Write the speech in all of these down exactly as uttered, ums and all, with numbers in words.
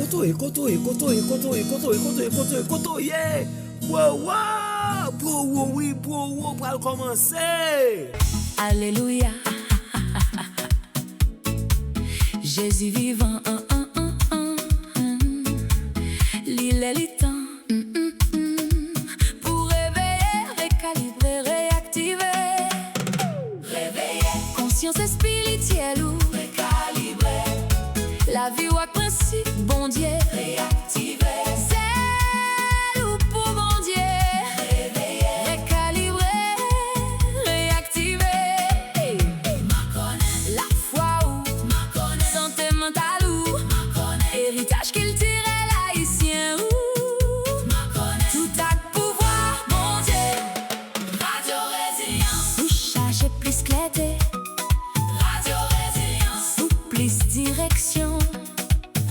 Kotoye, kotoye, kotoye, kotoye, kotoye, kotoye, kotoye, kotoye. Bro, wo, bro, wo, wi, bro, wo pral kòmanse. Alelouya. Jezi vivan, an, an, an, an, an. Li lè, li tan, mm, mm, mm. Pou reveye, rekalibre, reyaktive. Reveye konsyans espirityèl ou. Rekalibre. Lavi w ak prensip Bondye. Reyaktive. Zèl ou pou Bondye. Reveye. Rekalibre. Reyaktive. Makònen. Lafwa ou. Makònen. Sante mantal ou. Makònen. Eritaj kiltirèl ayisyen ou. Makònen. Tout ak pouvwa Bondye. Radyo Rezilyans. Pou chache plis klète. Radyo Rezilyans. Pou plis direksyon.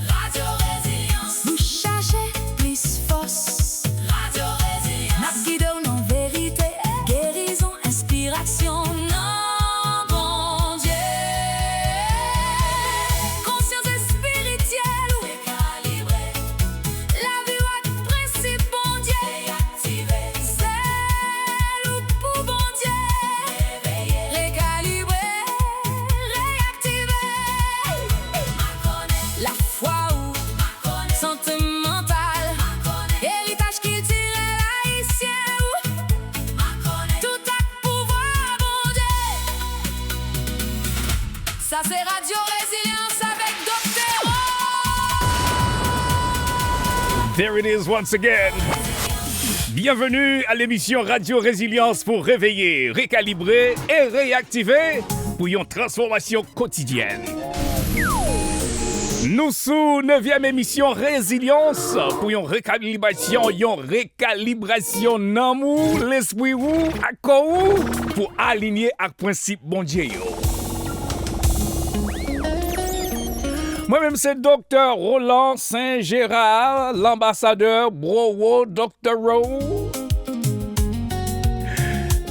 Radyo Rezilyans. Pou chache plis fòs. Radyo Rezilyans. N ap gide w nan verite, gerizon, enspirasyon nan Bondye. Konsyans espirityèl ou. Rekalibre. Lavi w ak prensip Bondye. Reyaktive. Zèl ou pou Bondye. Reveye. Rekalibre. Reyaktive. Makònen. Lafwa ou. Makònen. Sante mantal. Makònen. Eritaj kiltirèl ayisyen ou. Makònen. Tout ak pouvwa Bondye. Sa se Radyo Rezilyans avèk Doktè Ro. There it is once again. Bienvenue à l'émission Radio Résilience pour réveiller, récalibrer et réactiver pour yon transformation quotidienne. Nou sou nevyèm emisyon Rezilyans pou yon rekalibrasyon, yon rekalibrasyon nanm ou, lespri ou, ak kò ou, pou alinye ak prensip Bondye yo. Mwen menm se Doktè Roland Saint Gérard, lanbasadè Bro Wo, Doktè Ro.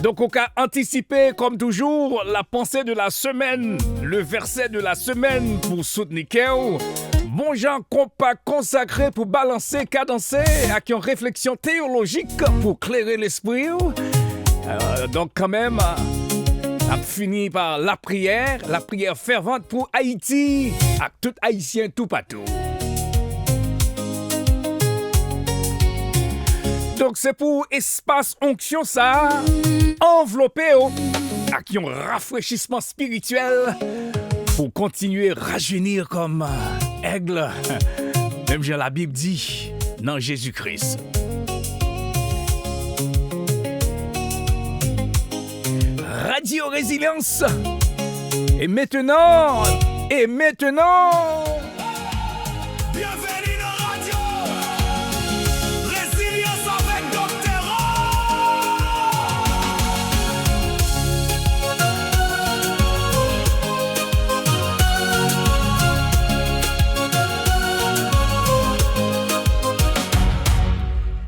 Donk, ou ka antisipe, comme toujours, la pensée de la semaine, le verset de la semaine pou soutni kè w. Bon jan konpa konsakre pou balanse, kadanse ak yon refleksyon teyolojik pou klere lespri w. Euh, donk, kanmenm, n ap fini pa lapriyè, lapriyè fèvant pou Ayiti ak tout Ayisyen toupatou. Donk, se pou espas onksyon sa a anvlope w ak yon rafrechisman espirityèl pou kontinye rajeni kòm èg, menm jan Labib di, nan Jezi Kris. Radyo Rezilyans. E mentnan, e mentnan, Byenveni nan radyo Rezilyans avèk Doktè Ro.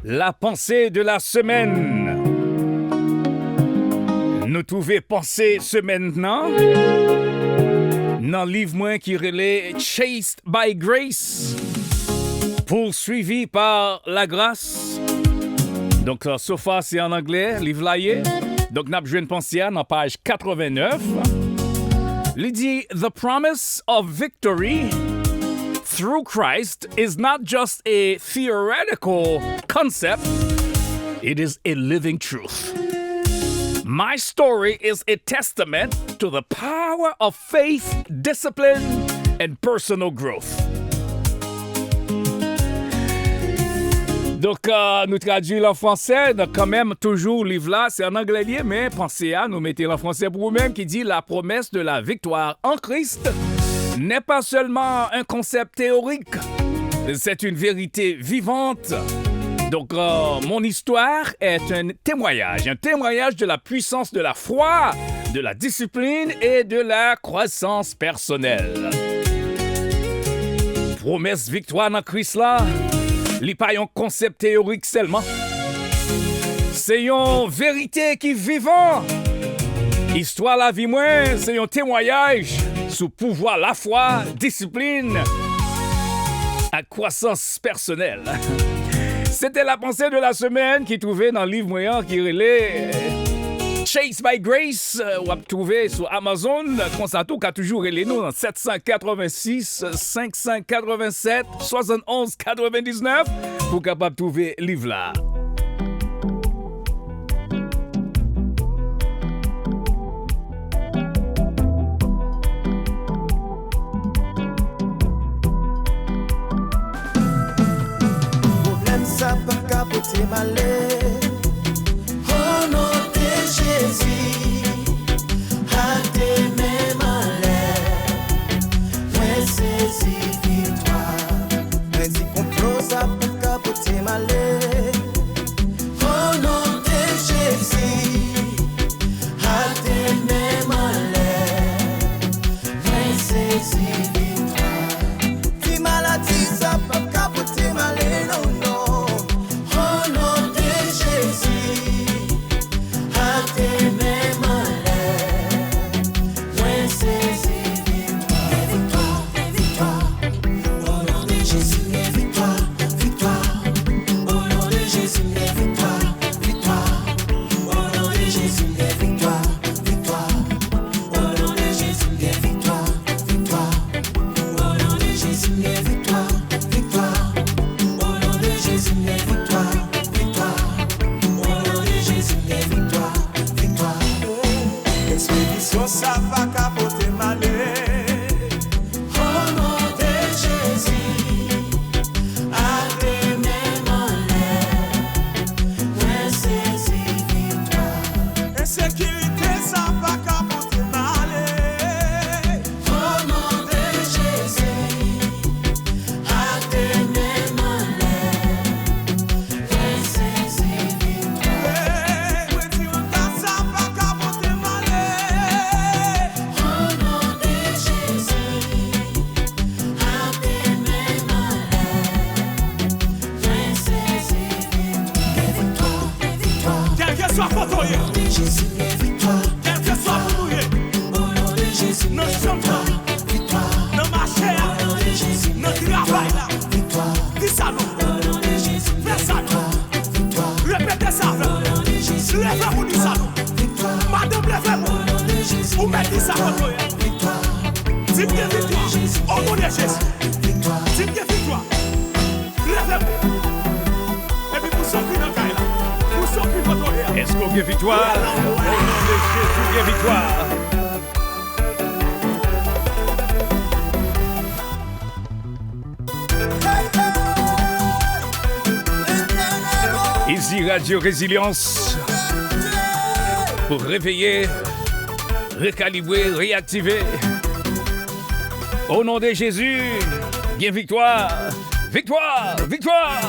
La pensée de la semaine. Nou twouve panse semèn nan nan liv mwen ki rele Chased by Grace, Poursuivi par la Grâce. Donk, euh, so far se an anglè liv la ye. Donk, n ap jwenn panse a nan paj katrevennèf. Li di, The promise of victory through Christ is not just a theoretical concept, it is a living truth. My story is a testament to the power of faith, discipline, and personal growth. Donk, euh, nou tradui l an fransè, donk, kanmenm, toujou, liv la, se an anglè li ye, men panse a, nou mete l an fransè pou ou menm, ki di, La promesse de la victoire en Christ n'est pas seulement un concept théorique, c'est une vérité vivante. Donc, euh, mon histoire est un témoignage, un témoignage de la puissance de la foi, de la discipline et de la croissance personnelle. Pwomès viktwa nan Kris la, li pa yon konsèp teyorik sèlman. Se yon verite ki vivan. Istwa lavi mwen se yon temwayaj sou pouvwa lafwa, disiplin, ak kwasans pèsonèl. Se te la pensée de la semaine ki twouve nan liv mwen an ki rele Chased by Grace. W ap twouve sou Amazon. Konsa tou, w ka toujou rele nou nan sèt san katrevensis, senk san katrevennsèt, swasann onz katrevendiznèf pou w kapab twouve liv la. Pwoblèm sa p ap ka pote m ale. O non de Jezi, ate men m anlè. Mwen sezi viktwa. Mwen di konplo sa p ap ka pote m ale. O non de Jezi, ate men m anlè. Mwen sezi viktwa. Ti maladi sa p ap ka pote m ale, non, non. O non de Jezi, ate men m anlè. Mwen sezi viktwa. Viktwa, viktwa. O non de Jezi, viktwa, viktwa. O non de Jezi, viktwa, viktwa. O non de Jezi, viktwa, viktwa. O non de Jezi, gen viktwa, viktwa. O non de Jezi, gen viktwa, viktwa. O non de Jezi, gen viktwa, viktwa. O non de Jezi, gen viktwa, viktwa. Ekspedisyon sa pa ka pote m ale. O non de Jezi, ate men m anlè. Mwen sezi viktwa. Ensekirite sa pa ka pote m ale. O non de Jezi, ate men m anlè. Mwen sezi viktwa. Hey, mwen di w sa pa ka pote m ale. O non de Jezi, ate men m anlè. Mwen sezi viktwa. Gen viktwa, gen viktwa. Kèlkeswa kote w ye. O non de Jezi, gen viktwa. Kèlkeswa moun ou ye. O non de Jezi, nan chanm nan, nan mache a, nan travay la. Di sa non. Fè sa non. Repete sa avè m. Leve pou di sa non. Madanm, leve pou ou mèt di sa kote w ye. Di m gen viktwa. O non de Jezi. Di m gen viktwa. Leve pou. Epi pou sa ki nan kay la. Pou sa ki kote w ye. Èske w gen viktwa? O non de Jezi, w gen viktwa. Ici Radio Résilience. Pou reveye, rekalibre, reyaktive. O non de Jezi, gen viktwa. Viktwa! Viktwa!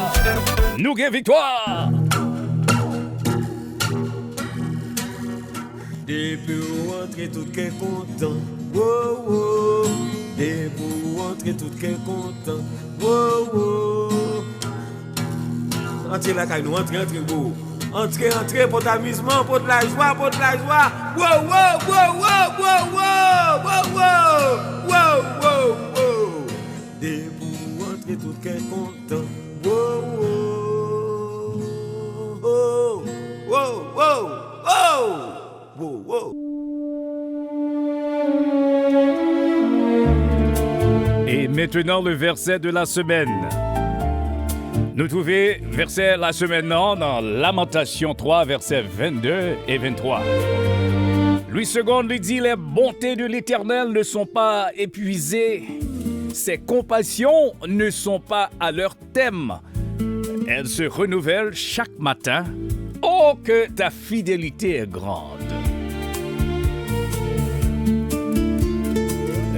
Nou gen viktwa! Depi w antre, tout kè kontan. Wo, wo. Depi w antre, tout kè kontan. Wo, wo. Antre lakay nou, antre, antre, wo. Antre, antre, pot amizman, pot lajwa, pot lajwa. Wo, wo, wo. Depi w antre, tout kè kontan. Wo, wo. Wo, wo, wo. Wo, wo. Et maintenant, le verset de la semaine. Nou twouve vèsè lasemèn nan nan Lamantasyon twa, vèsè vennde e venntwa. Louis Segond li di, les bontés de l'Éternel ne sont pas épuisées, ses compassions ne sont pas à leur terme. Elles se renouvellent chaque matin. Oh, que ta fidélité est grande.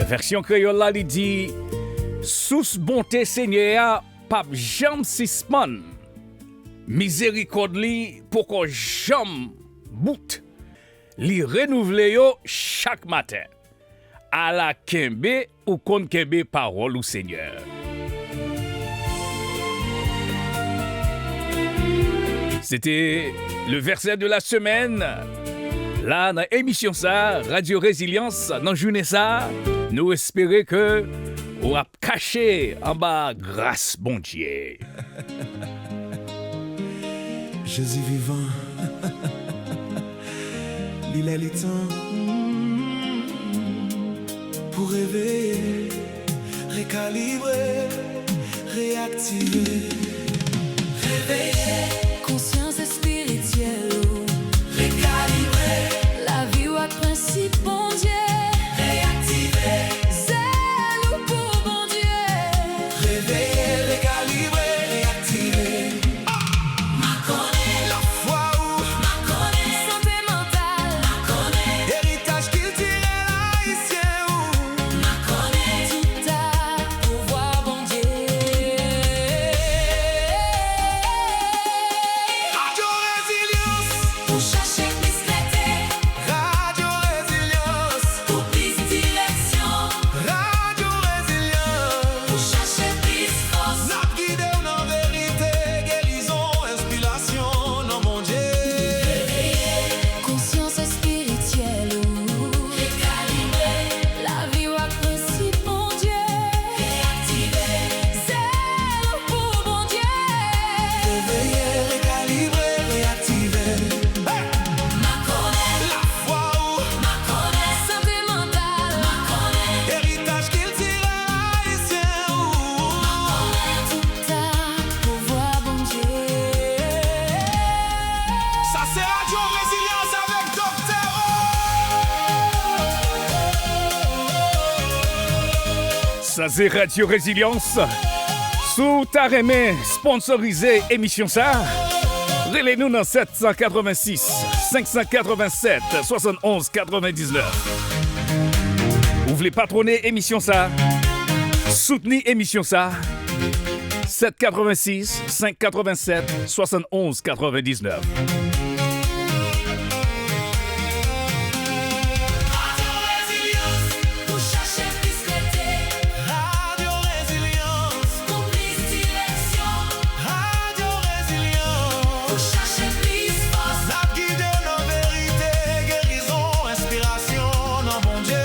Vèsyon kreyòl la, li di, sous bonte Senyè a p ap janm sispann. Mizerikòd li poko janm bout. Li renouvle yo chak maten. Ala kenbe ou konn kenbe pawòl ou, Senyè. Se te le verset de la semaine. La, nan emisyon sa, Radyo Rezilyans, nan jounen sa, nou espere ke w ap kache anba gras Bondye. Jezi vivan, li lè li tan pou reveye, rekalibre, reyaktive. Reveye konsyans espirityèl ou. Rekalibre. Lavi w ak prensip Bondye. Reyaktive. Zèl ou pou Bondye. Reveye, rekalibre, reyaktive. Makonnen. Lafwa ou. Makonnen. Sante mantal. Makonnen. Eritaj kiltirèl ayisyen ou. Makonnen. Tout a pouvwa Bondye. Radyo Rezilyans. Pou chache plis klète. Radyo Rezilyans. Pou plis direksyon. Radyo Rezilyans. Pou chache plis fòs. N ap gide w nan verite, gerizon, enspirasyon nan Bondye. Reveye konsyans espirityèl ou. Rekalibre. Lavi w ak prensip Bondye. Reyaktive. Zèl ou pou Bondye. Reveye, rekalibre, reyaktive. Hey! Makonnen. Lafwa ou. Makonnen. Sante mantal. Makonnen. Eritaj kiltirèl ayisyen ou. Makonnen. Tout a pouvwa Bondye. Sa se Radyo Rezilyans avèk Doktè O. Sa se Radyo Rezilyans. Si w ta renmen sponsorize emisyon sa, rele nou nan sèt san katrevensis, senk san katrevennsèt, swasann onz katrevendiznèf. Ou vle patwone emisyon sa, soutni emisyon sa, sèt katrevensis, senk katrevennsèt, swasann onz katrevendiznèf. Radyo Rezilyans pou chache plis klète. Radyo Rezilyans pou plis direksyon. Radyo Rezilyans pou chache plis fòs. N ap gide w nan verite, gerizon, enspirasyon nan Bondye.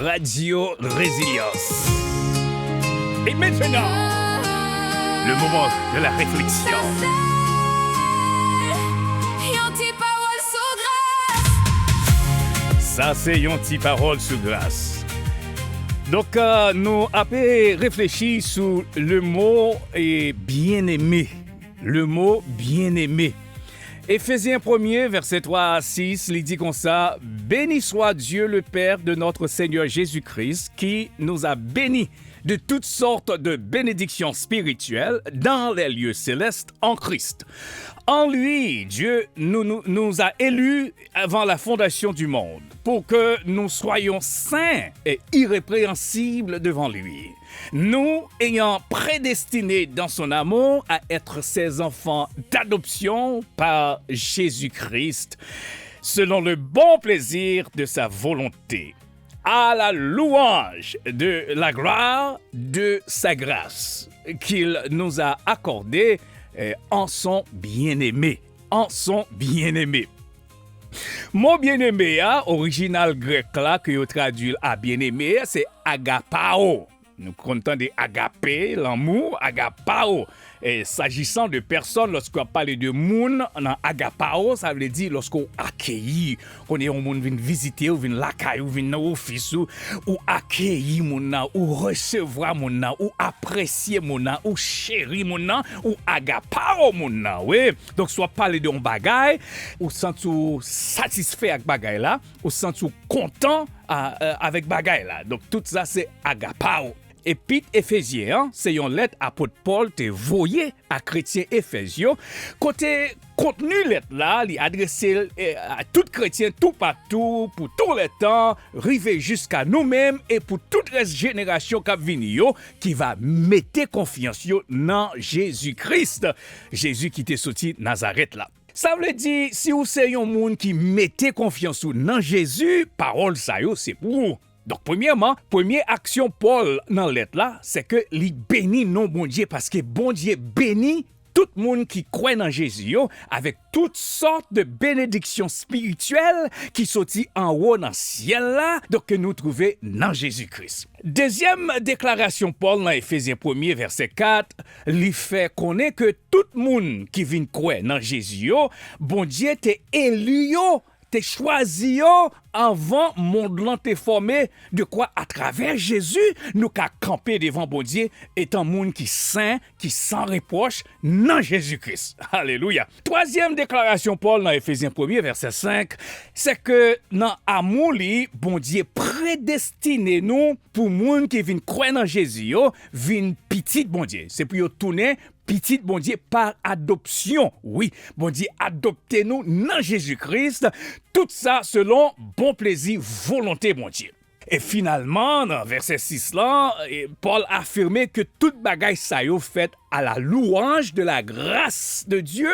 Radio Résilience. Et maintenant, le moment de la réflexion. Sa se yon ti pawòl sou gras. Sa se yon ti pawòl sou gras. Donk, euh, nou ape reflechi sou le mo, eh, bien-aimé. Le mo bien-aimé. Efezyen premye, vèsè twa a sis, li di konsa, Béni soit Dieu, le Père de notre Seigneur Jésus-Christ, qui nous a bénis de toutes sortes de bénédictions spirituelles dans les lieux célestes en Christ. En lui, Dieu nous, nous, nous a élus avant la fondation du monde, pour que nous soyons saints et irrépréhensibles devant lui. Nous ayant prédestinés dans son amour à être ses enfants d'adoption par Jésus-Christ, selon le bon plaisir de sa volonté, à la louange de la gloire de sa grâce qu'il nous a accordée, euh, en son bien-aimé, en son bien-aimé. Mo bien-aimé a, orijinal grèk la, ke yo tradui l a bien-aimé, se agapao. Nou konn tande agape, lanmou, agapao. E, s'agissant de personnes, lòske w ap pale de moun nan agapao, sa vle di lòske w akeyi, kounye a yon moun vin vizite w, vin lakay ou, vin nan ofis ou, ou akeyi moun nan, ou resevwa moun nan, ou apresye moun nan, ou cheri moun nan, ou agapao moun nan, wi. Donk, si w ap pale de yon bagay, ou santi w satisfè ak bagay la, ou santi w kontan a, a, avèk bagay la. Donk, tout sa se agapao. Epit Efezyen an se yon lèt apot Pòl te voye a kretyen Efèz yo, kote kontni lèt la, li adrese l, eh, a tout kretyen toupatou, pou tou lè tan, rive jiska nou menm e pou tout rès jenerasyon k ap vini yo, ki va mete konfyans yo nan Jezi Kris, Jezi ki te soti Nazarèt la. Sa vle di, si w se yon moun ki mete konfyans ou nan Jezi, pawòl sa yo se pou ou. Donk, premyèman, premye aksyon Pòl nan lèt la, se ke li beni non Bondye, paske Bondye beni tout moun ki kwè nan Jezi yo avèk tout sòt de benediksyon espirityèl ki soti anwo nan syèl la, donk ke nou twouve nan Jezi Kris. Dezyèm deklarasyon Pòl nan Efezyen premye vèsè kat, li fè konnen ke tout moun ki vin kwè nan Jezi yo, Bondye te eli yo, te chwazi yo anvan mond lan te fòme, dekwa atravè Jezi nou ka kanpe devan Bondye etan moun ki sen, ki san repwòch nan Jezi Kris. Alelouya! Twazyèm deklarasyon Pòl nan Efezyen premye vèsè senk, se ke nan amou li, Bondye predestine nou pou moun ki vin kwè nan Jezi yo, vin pitit Bondye. Se pou yo tounen pitit Bondye pa adopsyon. Wi, Bondye adopte nou nan Jezi Kris, tout sa selon bon plezi volonte Bondye. E finalman, nan vèsè sis lan, e, Pòl afime ke tout bagay sa yo fèt à la louange de la grâce de Dieu,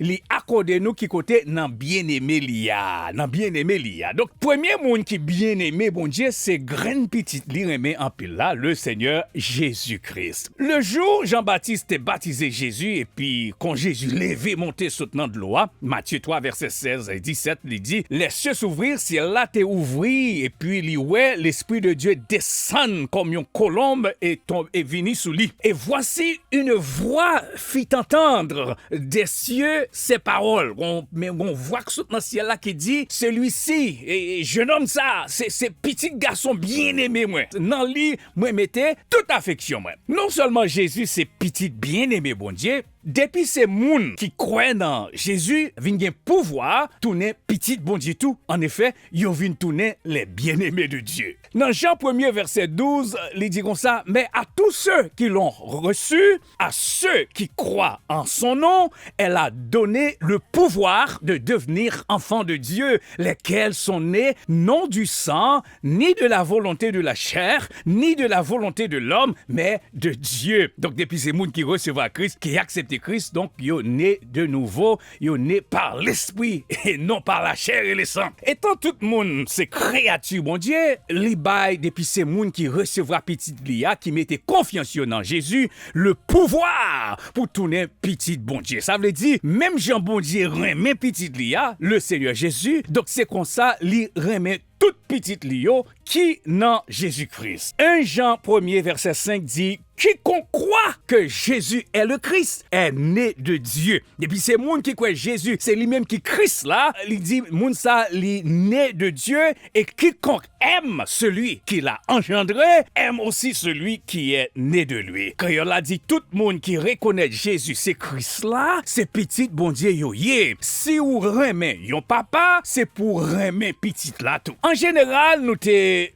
li akòde nou ki kote nan byeneme li a, nan byeneme li a. Donk, premye moun ki byeneme Bondye se grenn pitit li renmen anpil la, le Seigneur Jésus-Christ. Le jou Jan Batis te batize Jezi, epi kon Jezi leve monte sot nan dlo a, Matye twa, vèsè sèz e disèt, li di, les cieux s'ouvrirent, syèl la te ouvri, epi li wè Lespri de Dye desann kòm yon kolonb e, ton, e vini sou li. Et voici, une voix fit entendre des cieux ces paroles. Gon, men gon vwa k sot nan syèl la ki di, celui-ci, e, e, jennonm sa, se, se pitit gason byeneme mwen. Nan li, mwen mete tout afeksyon mwen. Non sèlman Jezi se pitit byeneme Bondye, depi se moun ki kwè nan Jezi vin gen pouvwa tounen pitit Bondye tou. Annefè, yo vin tounen les bien-aimés de Dieu. Nan Jan premye vèsè douz, li di konsa, mais à tous ceux qui l'ont reçu, à ceux qui croient en son nom, elle a donné le pouvoir de devenir enfants de Dieu, lesquels sont nés non du sang, ni de la volonté de la chair, ni de la volonté de l'homme, mais de Dieu. Donk, depi se moun ki resevwa Kris, ki aksepte Kris, donk, yo ne de nouvo, yo ne par l'esprit, et non par la chair et le sang. Etan tout moun se kreyati Bondye, li bay, depi se moun ki resevwa pitit li a, ki mete konfyans yo nan Jezi, le pouvwa pou tounen pitit Bondye. Sa vle di, menm jan Bondye renmen pitit li a, le Seigneur Jésus, donk se konsa li renmen tout pitit li yo ki nan Jezi Kris. En Jan premye vèsè senk di, quiconque croit que Jésus est le Christ est né de Dieu. Depi se moun ki kwè Jezi, se li menm ki Kris la, li di moun sa li ne de Dieu, et quiconque aime celui qui l'a engendré aime aussi celui qui est né de lui. Kreyòl la di tout moun ki rekonèt Jezi se Kris la, se pitit Bondye yo ye. Si w renmen yon papa, se pou w renmen pitit la tou. An jeneral, nou te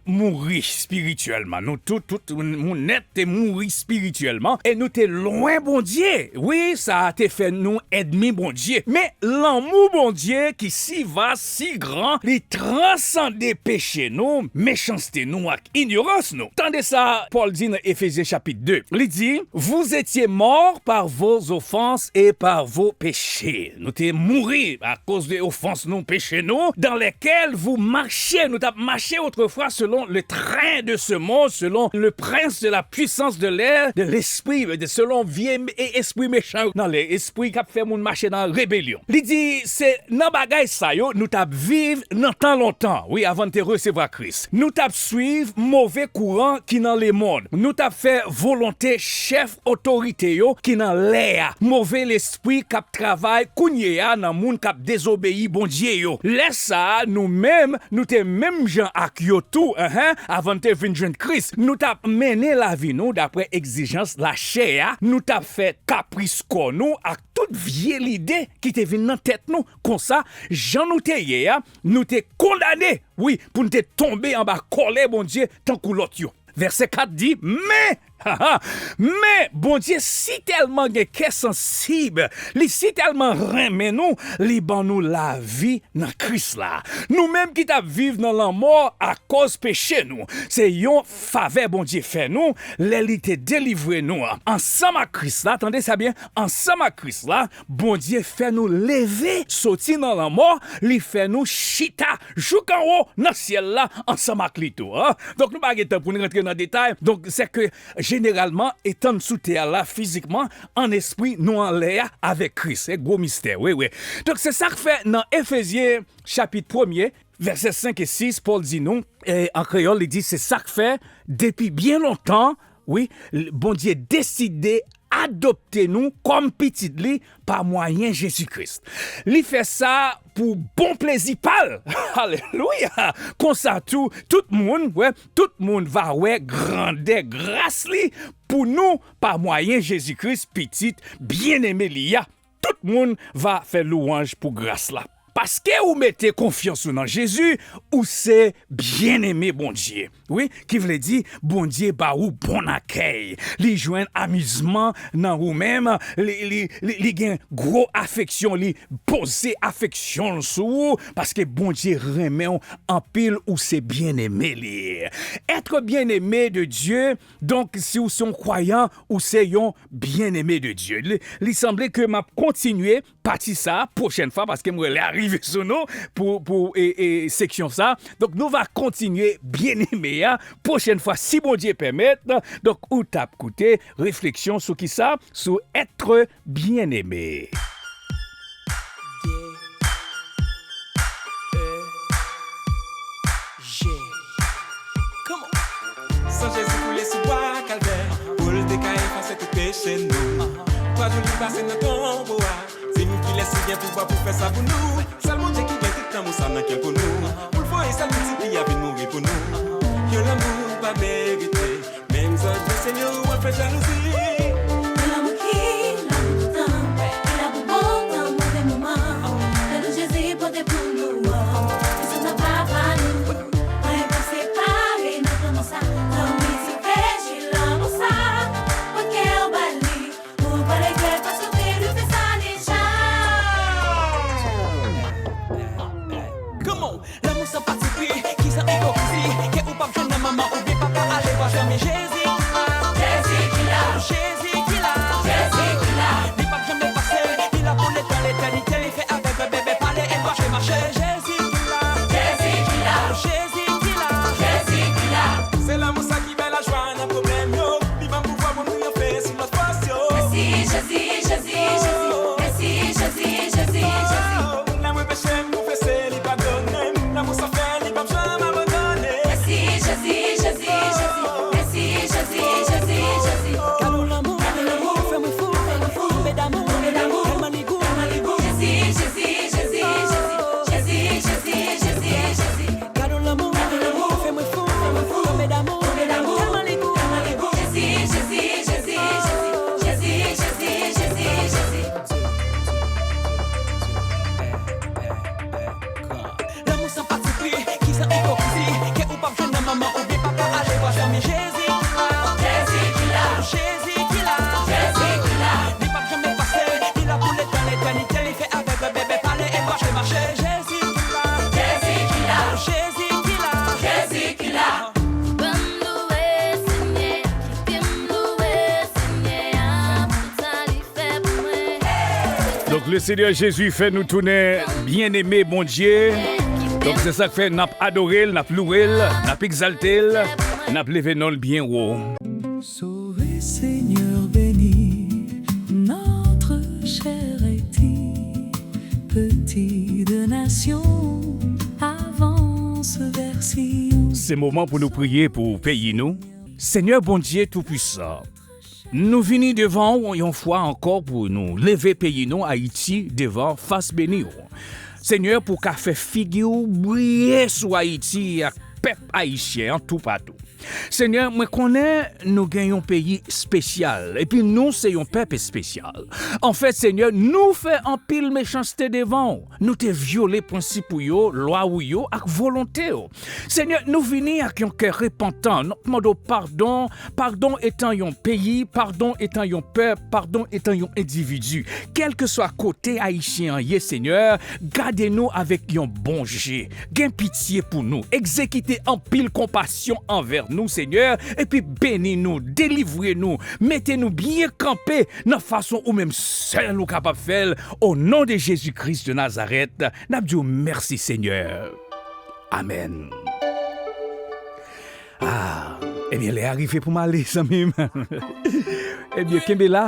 mouri espirityèlman. Nou tout, tout moun nèt te mouri espirityèlman e nou te lwen Bondye. Wi, sa te fè nou ènmi Bondye. Men lanmou Bondye ki si vas, si gran, li transande peche nou, mechanste nou ak inyorans nou. Tande sa Pòl di nan Efezyen chapit de. Li di, vous étiez morts par vos offenses et par vos péchés. Nou te mouri akoz de ofans nou, peche nou, dans lesquels vous marchiez. Nou t ap mache otrefwa selon le train de ce monde, selon le prince de la puissance de l'air, de l'esprit, de, selon vye e espri mechan nan lè, espri k ap fè moun mache nan rebelyon. Li di, se nan bagay sa yo nou t ap viv nan tan lontan, wi, avan n te resevwa Kris. Nou t ap swiv move kouran ki nan lemonn. Nou t ap fè volonte chèf otorite yo ki nan lè a. Move lespri k ap travay kounye a nan moun k ap dezobeyi Bondye yo. Lè sa a, nou menm, nou te menm jan ak yo tou, enhen, avan n te vin jwenn Kris. Nou t ap mennen lavi nou daprè egzijans lachè a. Nou t ap fè kapris kò nou ak tout vye lide ki te vin nan tèt nou. Konsa, jan nou te ye a, nou te kondane, wi, pou n te tonbe anba kòlè Bondye tankou lòt yo. Vèsè kat di, men, men Bondye si tèlman gen kè sansib, li si tèlman renmen nou, li ban nou lavi nan Kris la. Nou menm ki t ap viv nan lanmò akoz peche nou, se yon favè Bondye fè nou lè li te delivre nou ansanm ak Kris la. Tande sa byen, ansanm ak Kris la, Bondye fè nou leve soti nan lanmò, li fè nou chita jouk anwo nan syèl la ansanm ak li tou. An? Donk nou pa gen tan pou nou rantre nan detay. Donk se ke jeneralman, etan n sou tè a la fizikman, an espri nou anlè a avèk Kris. Se gwo mistè, wi, wi. Donk se sa k fè nan Efezyen chapit premye, vèsè senk e sis, Pòl di nou, e, an kreyòl, li di, se sa k fè, depi byen lontan, wi, l- Bondye deside adopte nou kòm pitit li pa mwayen Jezi Kris. Li fè sa pou bon plezi pa l. Alelouya! Konsa tou, tout moun, wè, tout moun va wè grandè gras li pou nou pa mwayen Jezi Kris, pitit byeneme li a. Tout moun va fè lwanj pou gras la. Paske ou mete konfyans ou nan Jezi, ou se byeneme Bondye. Wi, ki vle di, Bondye ba ou bon akèy. Li jwenn amizman nan ou menm. Li, li, li, li gen gwo afeksyon. Li poze afeksyon l sou ou. Paske Bondye renmen w anpil, ou se byeneme li. Être bien-aimé de Dieu, donk, si w se yon kwayan, ou se yon byeneme de Dye. Li, li sanble ke m ap kontinye pati sa a pwochèn fwa, paske m wè lè a rive sou nou pou, pou e, e, seksyon sa a. Donk, nou va kontinye byeneme a pwochèn fwa, si Bondye pèmèt. Donk, ou t ap koute refleksyon sou ki sa? Sou être bien-aimé. G. Come on. San Jezi koule sou bwa Kalvè, pou l te ka efase tout peche nou. Twa jou li pase nan tonbo a. Di m kilès ki gen pouvwa pou fè sa pou nou? Sèl Bondye ki gen tout lanmou sa nan kè l pou nou. Pou l voye sèl pitit li a vin mouri pou nou. Yon lanmou pa merite. Menm zòt vle Senyè ou an fè jalouzi. Yon lanmou ki la pou toutan, ki la pou bon tan, move moman. Kado Jezi pote pou nou an. Li sanble Papa nou. Anyen p ap separe nou kòm sa. Tanpri sove jwi lanmou sa. Pote kè w ba li. Pou pale kè pa sote li fè sa deja. Come on. Lanmou san patipri, ki san ipokrizi, ke ou p ap jwenn nan manman oubyen papa, ale bwa zanmi Jezi ki la. Jezi ki la. Jezi ki la. Jezi ki la. Li p ap janm efase, li la pou letan letènite, li fè avèg bèbè pale e mache mache. Jezi ki la. Jezi ki la. Jezi ki la. Jezi ki la. Se lanmou sa ki bay lajwa nan pwoblèm yo. Li ban m pouvwa pou m triomfe sou lòt fòs yo. Mèsi Jezi, Jezi, Jezi. Mèsi Jezi, Jezi, Jezi. Lè mwen peche m konfese, li padone m. Lanmou sa fè, li p ap janm abandone. Mèsi Jezi, Jezi, Jezi. Mèsi Jezi, Jezi, Jezi. Gade yon lanmou, gade yon lanmou, fè mwen fou, fè mwen fou, tonbe damou, tonbe damou, tèlman li gou, tèlman li gou. Jezi, Jezi, Jezi, Jezi. Jezi, Jezi, Jezi, Jezi. Gade yon lanmou, gade yon lanmou, fè mwen fou, fè mwen fou, tonbe damou, tonbe damou, tèlman li gou, tèlman li gou. Jezi, Jezi, Jezi, Jezi. Jezi, Jezi, Jezi, Jezi. Lanmou san patipri, ki san ipokrizi, ke ou p ap jwenn nan manman oubyen papa, ale bwa zanmi Jezi ki la. Jezi ki la. Jezi ki la. Jezi ki la. Li p ap janm efase, li la pou letan letènite, li fè avèg bèbè pale e mache mache. Jezi ki la. Jezi ki la. Jezi ki la. Jezi ki la. Ban m louwe Senyè, kite m louwe Senyè a pou tout sa li fè pou mwen. Donk, le Seigneur Jésus fè nou tounen byeneme Bondye. Donk, se sa k fè n ap adore l, n ap louwe l, n ap egzalte l, n ap leve non l byen wo. Sauve, Seigneur, bénis notre cher Haïti, petit de nation, avance vers Sion. Se moman pou nou priye pou peyi nou. Senyè Bondye Toupisan, nou vini devan w yon fwa ankò pou nou leve peyi nou, Ayiti, devan fas beni w. Senyè, pou w ka fè figi w briye sou Ayiti ak pèp ayisyen an toupatou. Senyè, mwen konnen nou gen yon peyi espesyal, epi nou se yon pèp espesyal. Anfèt, Senyè, nou fè anpil mechanste devan w. Nou te vyole prensip ou yo, lwa ou yo, ak volonte w. Senyè, nou vini ak yon kè repantan. N ap mande w padon. Padon etan yon peyi, padon etan yon pèp, padon etan yon endividi. Kèlkeswa kote Ayisyen an ye, Senyè, gade nou avèk yon bon je. Gen pitye pou nou. Egzekite anpil konpasyon anvè nou, Senyè, epi beni nou, delivre nou, mete nou byen kanpe nan fason ou menm sèl ou kapab fè l. O non de Jezi Kris de Nazarèt, n ap di w mèsi, Senyè. Amèn. Ah, ebyen, lè a rive pou m ale, zanmi m. Ebyen, kenbe la.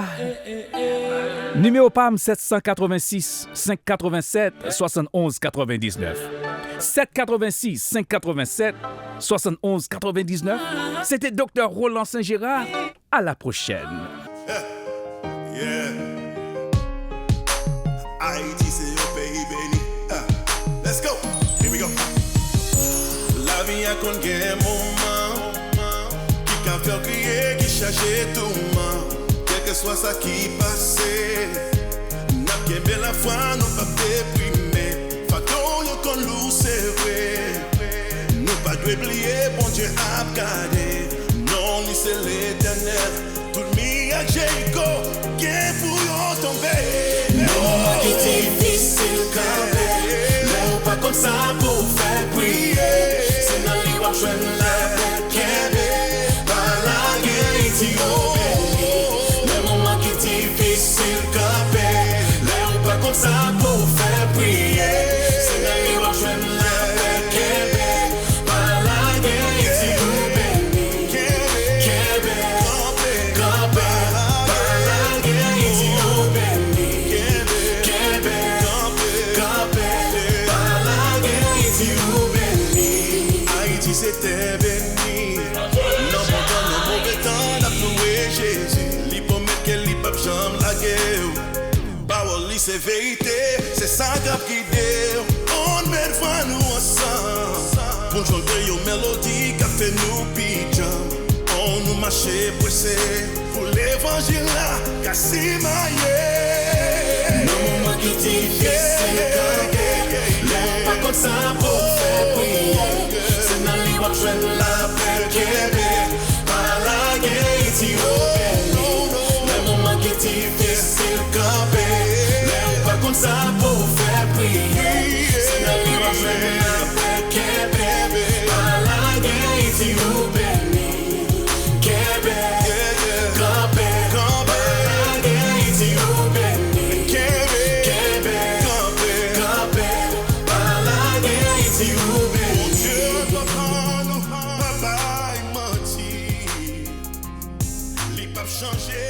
Nimewo pa m, sèt san katrevensis, senk katrevennsèt, swasann onz katrevendiznèf. Sèt katrevensis, senk katrevennsèt, swasann onz katrevendiznèf. Se te Doktè Roland Saint Gérard. À la prochaine. Yeah. Ayiti se yon peyi beni. Ah. Let's go. Here we go. Lavi a konn gen moman ki ka fè w kriye, ki chaje touman. Kèlkeswa sa ki pase, n ap kenbe lafwa, nou p ap deprime. Fato yo konn lou, se vre. Nou pa dwe bliye, Bondye ap gade. Non li se Letènèl. Tout mirak Jeriko gen pou yo tonbe. Nan moman ki difisil, kanpe. Lè ou pa konn sa pou w fè, priye. Se nan li w ap jwenn lapè, kenbe. Pa lage Ayiti, ou beni. Nan moman ki difisil, kanpe. Lè ou pa konn sa pou w fè, priye. Se nan li w ap jwenn lapè, kenbe. Pa lage Ayiti, ou beni. Kenbe, kanpe, pa lage Ayiti, ou beni. Kenbe, kanpe, pa lage Ayiti, ou beni. Ayiti se tè beni. Nan bon tan, nan move tan, n ap louwe Jezi. Li pwomèt ke li p ap janm lage w. Pawòl li se verite, se sa k ap gide w. Ann met vwa nou ansanm pou n jwenn yon melodi k ap fè nou pi djanm. Ann nou mache prese pou levanjil la ka simaye. Nan moman ki difisil, kanpe. Lè w pa konn sa pou w fè, priye. Se nan li w ap jwenn lapè, kenbe. Pa lage Ayiti, ou beni. Nan moman ki difisil, kanpe. Lè ou pa konn sa pou w fè, priye. Se nan li w ap jwenn lapè, kenbe. Pa lage Ayiti, ou beni. Kenbe, kanpe, pa lage Ayiti, ou beni. Kenbe, kanpe, pa lage Ayiti, ou beni. Bondye pa bay manti. Li p ap chanje,